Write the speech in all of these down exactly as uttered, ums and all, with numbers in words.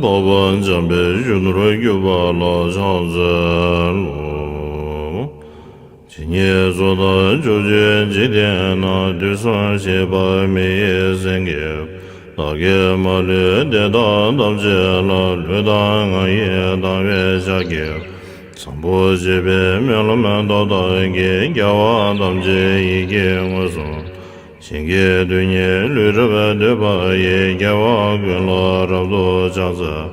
རྟོགས་པ་འཇམ་པའི་གཞོན་ནུར་གྱུར་པ་ལ་ཕྱག་འཚལ་ལོ། ཇི་སྙེད་སུ་དག་ཕྱོགས་བཅུའི་འཇིག་རྟེན་ན། དུས་གསུམ་གཤེགས་པ་མི་ཡི་སེང་གེ། བདག་གིས་མ་ལུས་དེ་དག་ཐམས་ཅད་ལ། ལུས་དང་ངག་ཡིད་དང་བས་ཕྱག་བགྱིའམ། བཟང་པོ་སྤྱོད་པའི་སྨོན་ལམ་ཐོབ་བདག་གིས། དགེ་བ་ཐམས་ཅད་ཡིད་ཀྱིས་མངོན་སུམ། ཞིང་གི་རྡུལ་སྙེད་ལུས་རབ་བཏུད་པ་ཡིས། དགེ་བ་ཀུན་ལ་རབ་ཏུ་ཕྱག་འཚལ།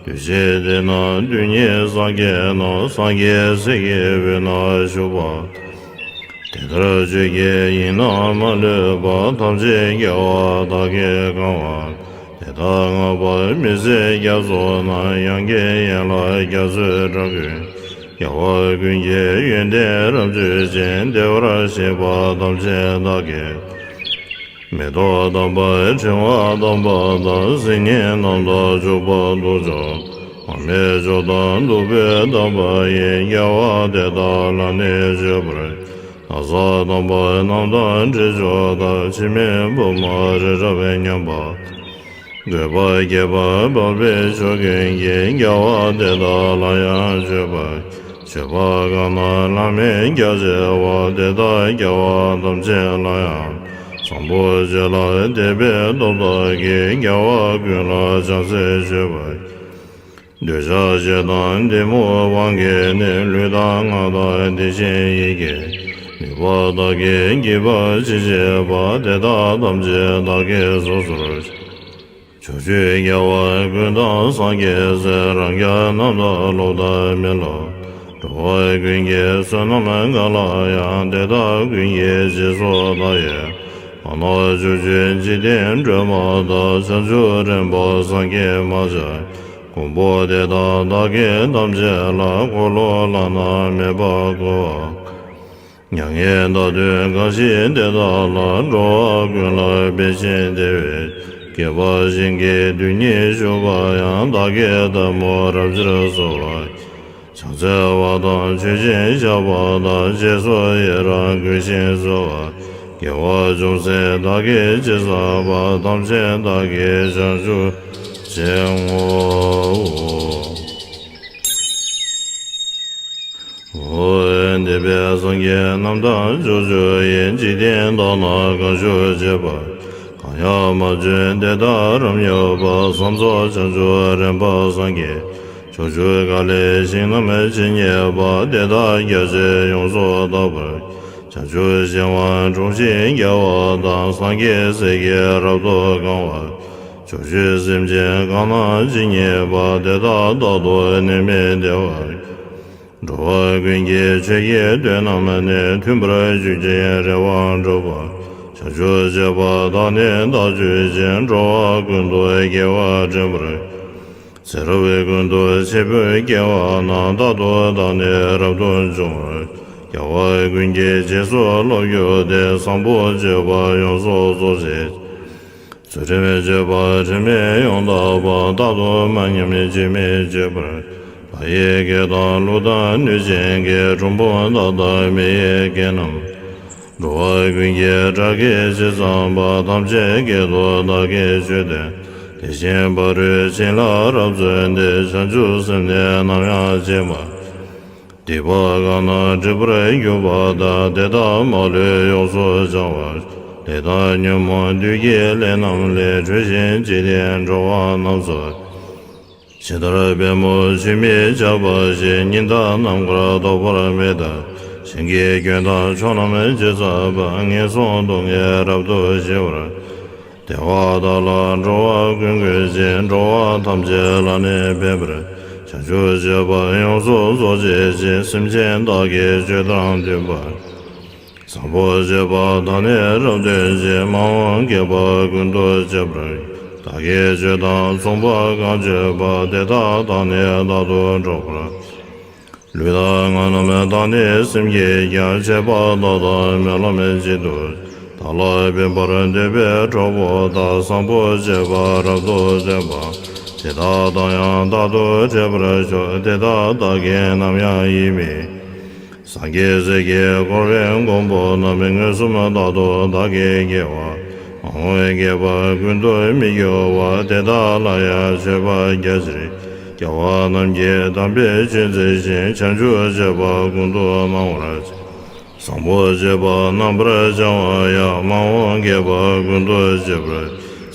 འདུ་ཤེས་དེ་ན་རྡུལ་སྙེད་སངས་རྒྱས་རྣམས། སངས་རྒྱས་སྲས་ཀྱི་དབུས་ན་བཞུགས་པ་དང་། དེ་ལྟར་ཆོས་ཀྱི་དབྱིངས་རྣམས་མ་ལུས་པ། ཐམས་ཅད་རྒྱལ་བ་དག་གིས་གང་བ་དང་། དེ་དག་བསྔགས་པ་མི་ཟད་རྒྱ་མཚོ་རྣམས། དབྱངས་ཀྱི་ཡན་ལག་རྒྱ་མཚོའི་སྒྲ་ཀུན། རྒྱལ་བ་ཀུན་གྱི་ཡོན་ཏན་རབ་བརྗོད་ཅིང་། བདེ་བར་གཤེགས་པ་ཐམས་ཅད་བདག་གིས། མེ་ཏོག་དམ་པ་ཕྲེང་བ་དམ་པ་དང་། སིལ་སྙན་རྣམས་དང་བྱུག་པ་དུག་མཆོག། མར་མེ་མཆོག་དང་བདུག་སྤོས་དམ་པ་ཡིས། རྒྱལ་བ་དེ་དག་ལ་ནི་མཆོད་པར། ན་བཟའ་དམ་པ་རྣམས་དང་དྲི་མཆོག་དང་། འཆི་མེད་ཕུབ་མ་རི་རབ་མཉམ་པ། བཀོད་པ་རྒྱས་པ་འཕགས་པའི་མཆོག་ཀུན་གྱིས། རྒྱལ་བ་དེ་དག་ལ་ཡང་མཆོད་པར་བགྱི། མཆོད་པ་གང་རྣམས་བླ་མེད་རྒྱ་ཆེ་བ། དེ་དག་རྒྱལ་བ་ཐམས་ཅད་ལ་ཡང་། བཟང་པོ་སྤྱོད་ལ་དད་པས་སྟོབས་བདག་གིས། རྒྱལ་བ་ཀུན་ལ་ཕྱག་འཚལ་མཆོད་པར། འདོད་ཆགས་ཞེ་སྡང་གཏི་མུག་དབང་གིས་ནི། ལུས་དང་ངག་དང་དེ་བཞིན་ཡིད་ཀྱི་ནུས་པ་དག་གིས། བགྱིས་པ་ཅི་བགྱིས་པ་དེ་དག་ཐམས་ཅད་བདག་གིས་སོ་སོར། ཕྱོགས་བཅུའི་རྒྱལ་བ་ཀུན་དང་སངས་རྒྱས་སྲས། རང་རྒྱལ་རྣམས་དང་སློབ་དང་མི་སློབ། འགྲོ་བ་ཀུན་གྱི་བསོད་ནམས་གང་ལ་ཡང་། དེ་དག་ཀུན་གྱི་རྗེས་སུ་བདག་ཡི། མ་ནོར་ཕྱོགས་བཅུའི་འཇིག་རྟེན་སྒྲོན་མ་དང་། བྱང་ཆུབ་རིམ་པ་སངས་རྒྱས་མ་ཆགས་གོང་བུ་དེ་དག་བདག་གིས་ཐམས་ཅད་ལ། འཁོར་ལོ་བླ་ན་མེད་པ་བསྐོར་བ། མྱ་ངན་འདའ་སྟོན་གང་བཞེད་དེ་དག་ལ། འགྲོ་བ་ཀུན་ལ་ཕན་ཕྱིར་དེ་བས། བསྐལ་པ་ཞིང་གི་རྡུལ་སྙེད་བཞུགས་པ་ཡང་། བདག་གིས་ཐལ་མོ་རབ་ཕྱིར་གསོལ་བ། ཕྱག་འཚལ་བ་དང་མཆོད་ཅིང་བཤགས་པ་དང་། རྗེས་སུ་ཡི་རང་བསྐུལ་ཞིང་གསོལ་བ། དགེ་བ་ཅུང་ཟད་བདག་གིས་ཅི་བསགས་པ། ཐམས་ཅད་བདག་གིས་བྱང་ཆུབ་ཕྱིར་བསྔོའོ། འོ། འདས་པའི་སངས་རྒྱས་རྣམས་དང་ཕྱོགས་བཅུ་ཡི། འཇིག་རྟེན་དག་ན་གང་བཞུགས་བྱེད་པ། གང་ཡང་མ་བྱོན་དེ་དག་རབ་མྱུར་བར། བསམ་རྫོགས་བྱང་ཆུབ་རིམ་པར་སངས་རྒྱས། ཕྱོགས་བཅུ་ག་ལའི་ཞིང་རྣམས་ཇི་སྙེད་པ། དེ་དག་རྒྱ་ཆེར་ཡོངས་སུ་དག་པར། བྱང་ཆུབ་ཤིང་དབང་དྲུང་གཤེགས་རྒྱལ་བ་དང་། སངས་རྒྱས་སྲས་ཀྱིས་རབ་ཏུ་གང་བར། ཕྱོགས་བཅུའི་སེམས་ཅན་གང་རྣམས་ཇི་སྙེད་པ། དེ་དག་རྟག་ཏུ་ནད་མེད་བདེ་བར། འགྲོ་བ་ཀུན་གྱི་ཆོས་ཀྱི་དོན་རྣམས་ནི། མཐུན་པར་གྱུར་ཅིང་རེ་བ་འགྲུབ་པ། བྱང་ཆུབ་སྤྱོད་པ་དག་ནི་བདག་སྤྱོད་ཅིང་། འགྲོ་བ་ཀུན་ཏུ་དགེ་བ་འདྲེན་པར། ཚེ་རབས་ཀུན་ཏུ་འཆི་འཕོ་སྐྱེ་བ་ན། རྟག་ཏུ་བདག་ནི་རབ་ཏུ་འབྱུང་བར། རྒྱལ་བ་ཀུན་གྱི་རྗེས་སུ་སློབ་གྱུར་ཏེ། བཟང་པོ་སྤྱོད་པ་ཡོངས་སུ་རྫོགས་བྱེད། ཚུལ་ཁྲིམས་སྤྱོད་པ་དྲི་མེད་ཡོངས་དག་པ། རྟག་ཏུ་མ་ཉམས་སྦྱིན་མི་བྱེད་པར། བདག་ཡི་སྐད་དང་ལུས་དང་ནུས་ཅན་གྱིས། གྲུལ་བུམ་དག་དང་མི་ཡི་སྐད་རྣམས། འགྲོ་བ་ཀུན་གྱི་སྐྲག་སྐད་ཇི་ཙམ་པ། ཐམས་ཅད་སྐད་དུ་བདག་གིས་ཆོས་བསྟན། དེ་བཞིན་ཕ་རོལ་ཕྱིན་ལ་རབ་བརྩོན་ཏེ། བྱང་ཆུབ་སེམས་ནི་ནམ་ཡང་བརྗེད་མ། སྡིག་པ་གང་རྣམས་སྒྲིབ་པར་གྱུར་པ་དག། དེ་དག་མ་ལུས་ཡོངས་སུ་བྱང་བར། ལས་དང་ཉོན་མོངས་བདུད་ཀྱི་ལས་རྣམས་ལས། གྲོལ་ཞིང་འཇིག་རྟེན་འགྲོ་བ་རྣམས་སུ། ཇི་ལྟར་པདྨོ་ཆུས་མི་ཆགས་པ་བཞིན། ཉི་ཟླ་ནམ་མཁར་ཐོགས་པ་མེད་ལྟར། ཞིང་གི་ཁྱོན་དང་ཕྱོགས་རྣམས་ཇི་ཙམ་པར། ངན་སོང་སྡུག་བསྔལ་རབ་ཏུ་ཞི་བར། བདེ་བ་དག་ལ་འགྲོ་བ་ཀུན་འགོད་ཅིང་། འགྲོ་བ་ཐམས་ཅད་ལ་ནི་ཕན་པར། བྱང་ཆུབ་སྤྱོད་པ་ཡོངས་སུ་རྫོགས་བྱེད་ཅིང་། སེམས་ཅན་དག་གི་ཆོས་དང་མཐུན་པར། བཟང་པོ་སྤྱོད་པ་དག་ནི་རབ་སྟོན་ཅིང་། མ་འོངས་བསྐལ་པ་ཀུན་ཏུ་སྤྱད་པར། བདག་གིས་ཆོས་དང་མཚུངས་པ་གང་སྤྱོད་པ། དེ་དག་དང་ནི་རྟག་ཏུ་འགྲོགས་པར། ལུས་དང་ངག་རྣམས་དང་ནི་སེམས་ཀྱིས་ཀྱང་། བྱས་པ་དག་དང་སྨོན་ལམ་གཅིག་ཏུ། བདག་ལ་ཕན་པར་འདོད་པའི་གྲོགས་པོ་དག། བཟང་པོ་སྤྱོད་པ་རབ་ཏུ་སྟོན་པ། དེ་དག་དང་ཡང་རྟག་ཏུ་འཕྲད་པར་ཤོག། དེ་དག་བདག་གིས་ནམ་ཡང་ཡིད་མི། སངས་རྒྱས་སྲས་ཀྱིས་བསྐོར་བའི་མགོན་པོ་རྣམས། མངོན་སུམ་རྟག་ཏུ་བདག་གིས་དགེ་བ། མ་ མ་འོངས་བསྐལ་པ་ཀུན་ཏུ་མི་སྐྱོ་བ། དེ་དག་ལ་ཡང་མཆོད་པ་རྒྱ་ཆེར། རྒྱལ་བ་རྣམས་ཀྱིས་དམ་པའི་ཆོས་མཛད་ཅིང་། བྱང་ཆུབ་སྤྱོད་པ་ཀུན་ཏུ་སྣང་བར་བྱེད། བཟང་པོ་སྤྱོད་པ་རྣམ་པར་སྦྱང་བ་ཡང་། མ་འོངས་བསྐལ་པ་ཀུན་ཏུ་སྤྱོད་པར།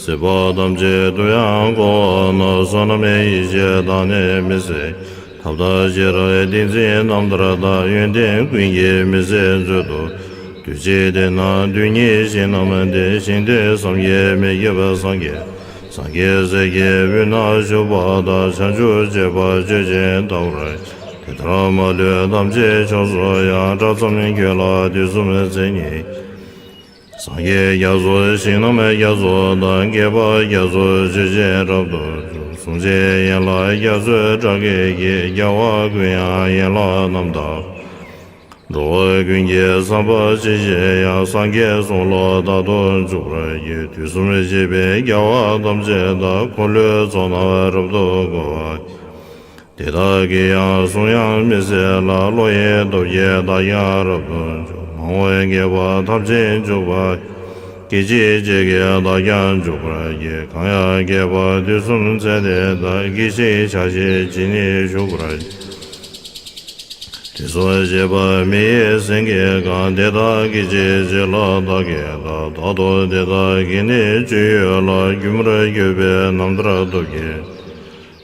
སྲིད་པ་ཐམས་ཅད་དུ་ཡང་བསྐོར་བ་ན། བསོད་ནམས་ཡེ་ཤེས་དང་ནི་མི་ཟད། ཐབས་དང་ཤེས་རབ་ཏིང་འཛིན་རྣམ་ཐར་དང་། ཡོན་ཏན་ཀུན་གྱི་མི་ཟད་མཛོད་དུ། དུས་གཅིག་དེ་ན་དུས་གཉིས་ཞིང་རྣམས་ཏེ། ཞིང་དེར་བསམ་གྱིས་མི་ཁྱབ་པ་སངས་རྒྱས། སངས་རྒྱས་སྲས་ཀྱི་དབུས་ན་བཞུགས་པ་དང་། བྱང་ཆུབ་སྤྱོད་པ་སྤྱོད་ཅིང་ལྟ་བར། དེ་ལྟར་མ་ལུས་ཐམས་ཅད་ཕྱོགས་སུ་ཡང་། གྲགས་ཙམ་ཁྱོད་ལ་དུས་གསུམ་མཚན་ཉིད། སངས་རྒྱས་རྒྱ་མཚོ་ཞིང་རྣམས་རྒྱ་མཚོ་དང་། བསྐལ་པ་རྒྱ་མཚོ་སྤྱོད་ཅིང་རབ་ཏུ་འཇུག་གསུང་བྱེད་ཡན་ལག་རྒྱ་མཚོའི་སྒྲ་སྐད་ཀྱིས། རྒྱལ་བ་ཀུན་དབྱངས་ཡན་ལག་རྣམ་དག་འགྲོ་བ་ཀུན་གྱི་བསམ་པ་ཇི་བཞིན་དབྱངས། སངས་རྒྱས་གསུང་ལ་བདག་ཏུ་འཇུག་པར་བགྱི། དུས་གསུམ་གཤེགས་པའི་རྒྱལ་བ་ཐམས་ཅད་དང་། འཁོར་ལོའི་ཚོགས་རྣམས་རབ་ཏུ་བསྐོར་བ། དེ་དག་གི་ཡང་གསུང་དབྱངས་མི་ཟད་ལ། བློ་ཡི་སྟོབས་ཀྱིས་བདག་ཀྱང་རབ་ཏུ་འཇུག་མ་འོངས་བསྐལ་པ་ཐམས་ཅད་འཇུག་པ། སྐད་ཅིག་གཅིག་གིས་བདག་ཀྱང་འཇུག་པར་བགྱི། གང་ཡང་བསྐལ་པ་དུས་གསུམ་ཚད་དེ་དག་སྐད་ཅིག་ཆ་ཤས་ཇི་སྙེད་བཞུགས་པར། དུས་གསུམ་གཤེགས་པ་མི་ཡི་སེང་གེ་གང་། དེ་དག་སྐད་ཅིག་གཅིག་ལ་བདག་གིས་བལྟ། བདག་ཏུ་དེ་དག་གི་ནི་སྤྱོད་ཡུལ་ལ། སྒྱུ་མར་གྱུར་པའི་རྣམ་ཐར་སྟོབས་ཀྱིས།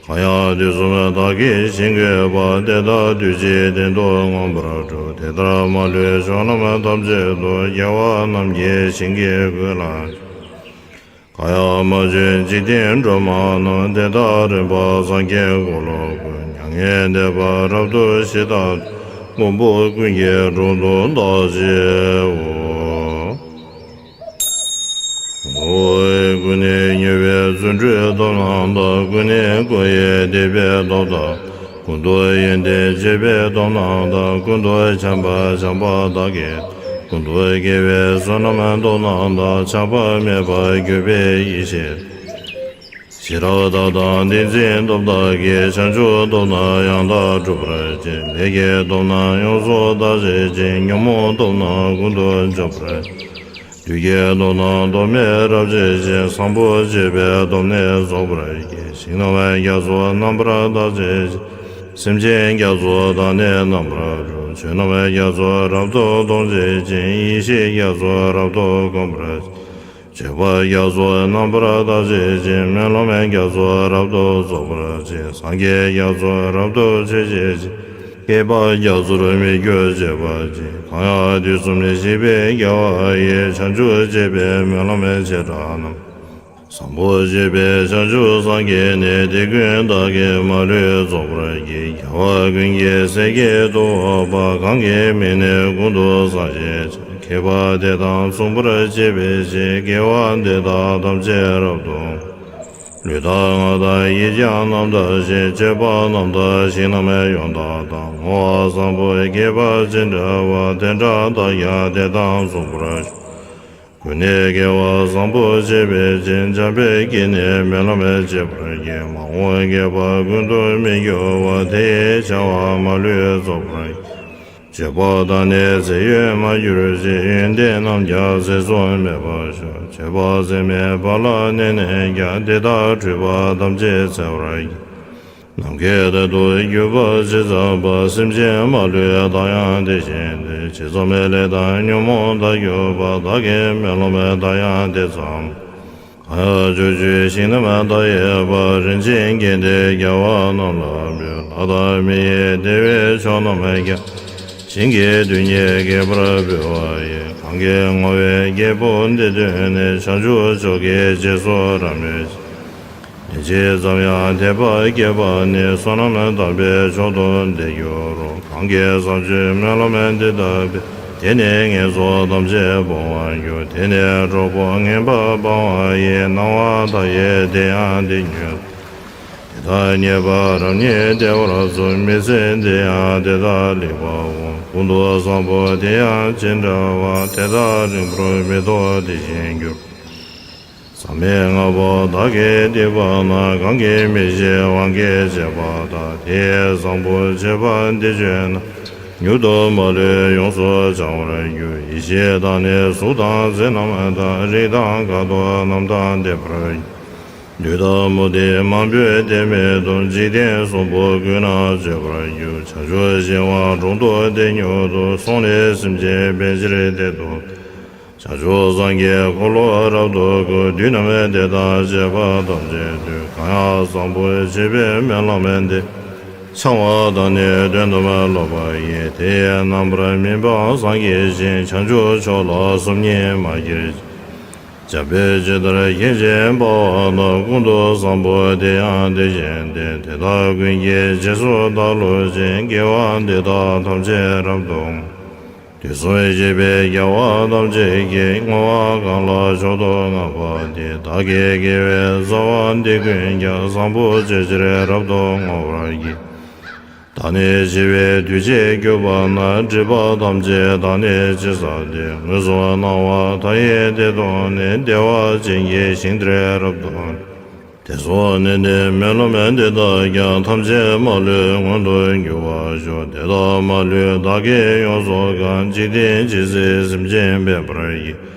གང་ཡང་དུས་གསུམ་བདག་གིས་བཞེངས་དགོས་པ། དེ་དག་དུས་གཅིག་སྟེང་དུ་མངོན་པར་གྲུབ། དེ་ལྟར་མ་ལུས་ཕྱོགས་རྣམས་ཐམས་ཅད་དུ། རྒྱལ་བ་རྣམས་ཀྱིས་བཞེངས་ཀྱིས་བཀོད་ལ། གང་ཡང་མ་བྱོན་འཇིག་རྟེན་སྒྲོན་མ་རྣམས། དེ་དག་རིམ་པར་སངས་རྒྱས་འཁོར་ལོ་ཀུན། མྱ་ངན་འདས་པ་རབ་ཏུ་ཞི་དང་། མགོན་པོ་ཀུན་གྱི་དྲུང་དུ་བདག་མཆིའོ། ཀུན་ནས་མྱུར་བའི་རྫུ་འཕྲུལ་སྟོབས་རྣམས་དང་། ཀུན་ནས་བསྐོར་བའི་བདེ་བའི་སྟོབས་དང་། ཀུན་ཏུ་ཡོན་ཏན་སྤྱོད་པའི་སྟོབས་རྣམས་དང་། ཀུན་ཏུ་འཆམ་པ་འཆམ་པ་དག་གིས། ཀུན་ཏུ་དགེ་བའི་བསོད་ནམས་སྟོབས་རྣམས་དང་། ཆགས་པ་མེད་པར་གྱུར་པའི་ཡེ་ཤེས། ཤེས་རབ་མཐའ་དག་ཏིང་འཛིན་སྟོབས་དག་གིས། བྱང་ཆུབ་སྟོབས་རྣམས་ཡང་དག་སྒྲུབ་པར་བྱེད། ལས་ཀྱི་སྟོབས་རྣམས་ཡོངས་སུ་དག་བྱེད་ཅིང་། ཉོན་མོངས་སྟོབས་རྣམས་ཀུན་ཏུ་འཇོམས་པར། བདུད་ཀྱི་སྟོབས་རྣམས་སྟོབས་མེད་རབ་བྱེད་ཅིང་། བཟང་པོ་སྤྱོད་པའི་སྟོབས་ནི་རྫོགས་པར་བགྱི། ཞིང་རྣམས་རྒྱ་མཚོ་རྣམ་པར་དག་བྱེད་ཅིང་། སེམས་ཅན་རྒྱ་མཚོ་དག་ནི་རྣམ་པར་སྒྲོལ། ཆོས་རྣམས་རྒྱ་མཚོ་རབ་ཏུ་མཐོང་བྱེད་ཅིང་། ཡེ་ཤེས་རྒྱ་མཚོ་རབ་ཏུ་གོམས་པར་བྱེད། སྤྱོད་པ་རྒྱ་མཚོ་རྣམ་པར་དག་བྱེད་ཅིང་། སྨོན་ལམ་རྒྱ་མཚོ་རབ་ཏུ་རྫོགས་པར་བྱེད། སངས་རྒྱས་རྒྱ་མཚོ་རབ་ཏུ་མཆོད་བྱེད་ཅིང་། བསྐལ་པ་རྒྱ་མཚོར་མི་སྐྱོ་བྱེད་པར་བགྱི། གང་ཡང་དུས་གསུམ་གཤེགས་པའི་རྒྱལ་བ་ཡི། བྱང་ཆུབ་སྤྱོད་པའི་སྨོན་ལམ་བྱེ་བྲག་རྣམས། བཟང་པོ་སྤྱོད་པའི་བྱང་ཆུབ་སངས་རྒྱས་ནི། དེ་ཀུན་བདག་གིས་མ་ལུས་རྫོགས་པར་བགྱི། རྒྱལ་བ་ཀུན་གྱི་སྲས་ཀྱི་ཐུ་བོ་པ། གང་གི་མིང་ནི་ཀུན་ཏུ་བཟང་ཞེས་བྱ། མཁས་པ་དེ་དང་མཚུངས་པར་བྱེད་པའི་ཕྱིར། དགེ་བ་འདི་དག་ཐམས་ཅད་རབ་ཏུ། ལུས་དང་ངག་དང་ཡིད་ཀྱང་རྣམ་དག་ཞིང་། སྤྱོད་པ་རྣམ་དག་ཞིང་རྣམས་ཡོངས་དག་དང་། བསྔོ་བ་བཟང་པོ་དགེ་བ་ཅི་འདྲ་བ། དེ་འདྲ་དག་ཀྱང་དེ་དང་མཚུངས་པར་ཤོག་ཀུན་ནས་དགེ་བ་བཟང་པོ་སྤྱད་པའི་ཕྱིར། འཇམ་དཔལ་གྱིས་ནི་སྨོན་ལམ་བྱེད་པར་བགྱི། མ་འོངས་བསྐལ་པ་ཀུན་ཏུ་མི་སྐྱོ་བ། དེ་ཡི་བྱ་བ་མ་ལུས་རྫོགས་པར་བགྱི། སྤྱོད་པ་དག་ནི་ཚེ་ཡོད་མ་གྱུར་ཅིག་ཡོན་ཏན་རྣམས་ཀྱང་ཚེ་གཟུང་མེད་པར་ཤོག་སྤྱོད་པ་ཚད་མེད་པ་ལ་གནས་ནས་ཀྱང་། དེ་དག་འཁྲུལ་པ་ཐམས་ཅད་སེལ་བར་བགྱི། ནམ་མཁའི་མཐར་ཐུག་གྱུར་པ་ཇི་ཙམ་པ། སེམས་ཅན་མ་ལུས་བདག་ཡང་དེ་བཞིན་ཏེ། ཇི་ཙམ་ལས་དང་ཉོན་མོངས་དག་གྱུར་པ། བདག་གིས་སྨོན་ལམ་བཏབ་ཡང་དེ་ཙམ། གང་ཡང་ཕྱོགས་བཅུའི་ཞིང་རྣམས་བདག་ཡིད་པ། རིན་ཆེན་རྒྱན་དེ་རྒྱལ་བ་རྣམས་ལ་འབུལ། ལྷ་དང་མི་ཡི་བདེ་བའི་མཆོག་རྣམས་ཀྱང་། ཞིང་གི་རྡུལ་སྙེད་བསྐལ་པར་འབུལ་བ་ཡིན། གང་གིས་བསྔོ་བའི་རྒྱལ་པོ་འདི་ཐོས་ནས། བྱང་ཆུབ་མཆོག་གི་རྗེས་སུ་རབ་མོས་ཤིང་། ལན་ཅིག་ཙམ་ཡང་དད་པ་བསྐྱེད་པ་ནི། བསོད་ནམས་དམ་པའི་མཆོག་ཏུ་འདི་འགྱུར་རོ། གང་གིས་བཟང་སྤྱོད་སྨོན་ལམ་འདི་དག་འབད། དེ་ནི་ངན་སོང་ཐམས་ཅད་སྤོང་བར་འགྱུར། དེ་ནི་གྲོགས་པོ་ངན་པ་སྤང་བ་ཡི། སྣང་བ་མཐའ་ཡས་དེ་ཡང་དེ་ཉིད་དོ། དེ་དག་རྙེད་པ་རབ་རྙེད་བདེ་བར་གསུངས། མི་ཚེ་འདི་ཡང་དེ་དག་ལེགས་པར་འོང་། ཀུན་ཏུ་བཟང་པོ་དེ་ཡང་ཅི་འདྲ་བ། དེ་དག་རིང་པོར་མི་ཐོགས་དེ་བཞིན་འགྱུར། ཟག་མེད་ལྔ་པོ་བདག་གིས་བསྡུས་པ་ན། གང་གིས་མི་ཤེས་དབང་གིས་བྱས་པ་དག་དེ་ཡི་བཟང་པོ་སྤྱོད་པ་འདི་བརྗོད་ན། མྱུར་དུ་མ་ལུས་ཡོངས་སུ་བྱང་བར་འགྱུར། ཡེ་ཤེས་དང་ནི་གཟུགས་དང་ཚེར་རྣམས་དང་། རིགས་དང་མཁའ་ཐོབ་རྣམས་དང་ལྡན་པར་འགྱུར། བདུད་དང་མུ་སྟེགས་མང་པོས་དེ་མེད་དུ། འཇིག་རྟེན་གསུམ་པོ་ཀུན་ན་སྤྱོད་པར་འགྱུར། བྱང་ཆུབ་ཤིང་དབང་དྲུང་དུ་དེ་མྱུར་དུ། སོང་ནས་སེམས་ཅན་ཕན་ཕྱིར་དེར་འདུག། བྱང་ཆུབ་སངས་རྒྱས་འཁོར་ལོ་རབ་ཏུ་བསྐོར། བདུད་རྣམས་བདེ་དང་བཅས་པ་ཐམས་ཅད་འདུལ། གང་ཡང་བཟང་པོ་བྱེད་པའི་སྨོན་ལམ་འདི། འཆང་བ་དང་ནི་དོན་དམ་སློབ་པ་ཡིས། དེ་ཡི་རྣམ་པར་སྨིན་པ་སངས་རྒྱས་ཤིང་། བྱང་ཆུབ་མཆོག་ལ་སོམ་ཉི་མ་བསྐྱེད་ཅིག། འཇམ་དཔལ་ཇི་ལྟར་མཁྱེན་ཅིང་དཔའ་བ་དང་། ཀུན་ཏུ་བཟང་པོ་དེ་ཡང་དེ་བཞིན་ཏེ། དེ་དག་ཀུན་གྱི་རྗེས་སུ་བདག་སློབ་ཅིང་། དགེ་བ་འདི་དག་ཐམས་ཅད་རབ་ཏུ། དུས་གསུམ་གཤེགས་པའི་རྒྱལ་བ་ཐམས་ཅད་ཀྱིས། བསྔོ་བ་གང་ལ་མཆོག་ཏུ་བསྔགས་པ་དེས། བདག་གི་དགེ་བའི་རྩ་བ་འདི་ཀུན་ཀྱང་། བཟང་པོ་སྤྱོད་ཕྱིར་རབ་ཏུ་བསྔོ་བར་བགྱི། བདག་ནི་འཆི་བའི་དུས་ཕྱིར་གྱུར་པ་ན། སྒྲིབ་པ་ཐམས་ཅད་བདག་ནི་ཕྱིར་བསལ་ཏེ། མངོན་སུམ་སྣང་བ་མཐའ་ཡས་དེ་མཐོང་ནས། བདེ་བ་ཅན་གྱི་ཞིང་དེར་རབ་ཏུ། དེ་སོགས་ནི་ནི་སྨོན་ལམ་འདི་དག་ཀྱང་། ཐམས་ཅད་མ་ལུས་མངོན་དུ་འགྱུར་བར་ཤོག། དེ་དག་མ་ལུས་བདག་གིས་ཡོངས་སུ་གང་། འཇིག་རྟེན་ཇི་སྲིད་སེམས་ཅན་ཕན་པར་བགྱི།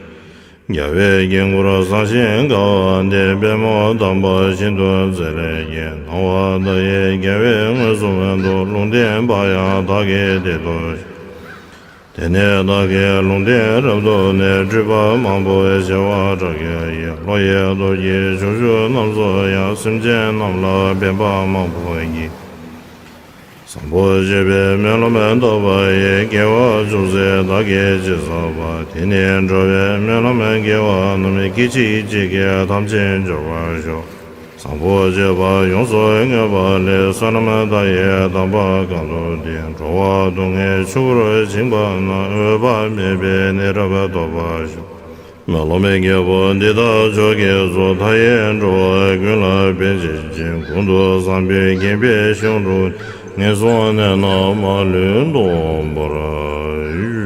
རྒྱལ་བའི་དཀྱིལ་འཁོར་བཟང་ཞིང་དགའ་བ་འདི། པདྨོ་དམ་པ་ཤིན་ཏུ་མཛེས་ལས་སྐྱེས། སྣང་བ་མཐའ་ཡས་རྒྱལ་བའི་མངོན་སུམ་དུ། ལུང་བསྟན་པ་ཡང་བདག་གིས་དེ་ཐོས་ཤིང་། དེ་ནས་བདག་གིས་ལུང་བསྟན་རབ་ཐོས་ནས། སྤྲུལ་པ་མང་པོ་བྱེ་བ་ཕྲག་བརྒྱ་ཡིས། ཀླུ་ཡི་སྟོབས་ཀྱིས་ཕྱོགས་བཅུ་རྣམས་སུ་ཡང་། སེམས་ཅན་རྣམས་ལ་ཕན་པ་མང་པོ་བགྱིས། བཟང་པོ་སྤྱོད་པའི་སྨོན་ལམ་བཏབ་པ་ཡིས། དགེ་བ་ཅུང་ཟད་བདག་གིས་ཅི་བསགས་པ། དེ་ནི་འགྲོ་བའི་སྨོན་ལམ་དགེ་བ་རྣམས། སྐད་ཅིག་གཅིག་གིས་ཐམས་ཅད་འབྱོར་བར་ཤོག། བཟང་པོ་སྤྱོད་པ་ཡོངས་སུ་བསྔོས་པ་ལས། བསོད་ནམས་མཐའ་ཡས་དམ་པ་གང་དུ་བསྟེན། འགྲོ་བ་སྡུག་བསྔལ་ཆུ་བུར་བྱིང་བ་ན། འོད་དཔག་མེད་པའི་གནས་རབ་ཐོབ་པར་ཤོག། སྨོན་ལམ་རྒྱལ་པོ་འདི་དག་མཆོག་གིས་སྩོལ། མཐའ་ཡས་འགྲོ་བ་ཀུན་ལ་ཕན་བྱེད་ཅིང་། ཀུན་ཏུ་བཟང་པོས་བརྒྱན་པའི་ཞིང་དུ། ངན་སོང་གནས་རྣམས་མ་ལུས་སྟོངས་པར་ཤོག།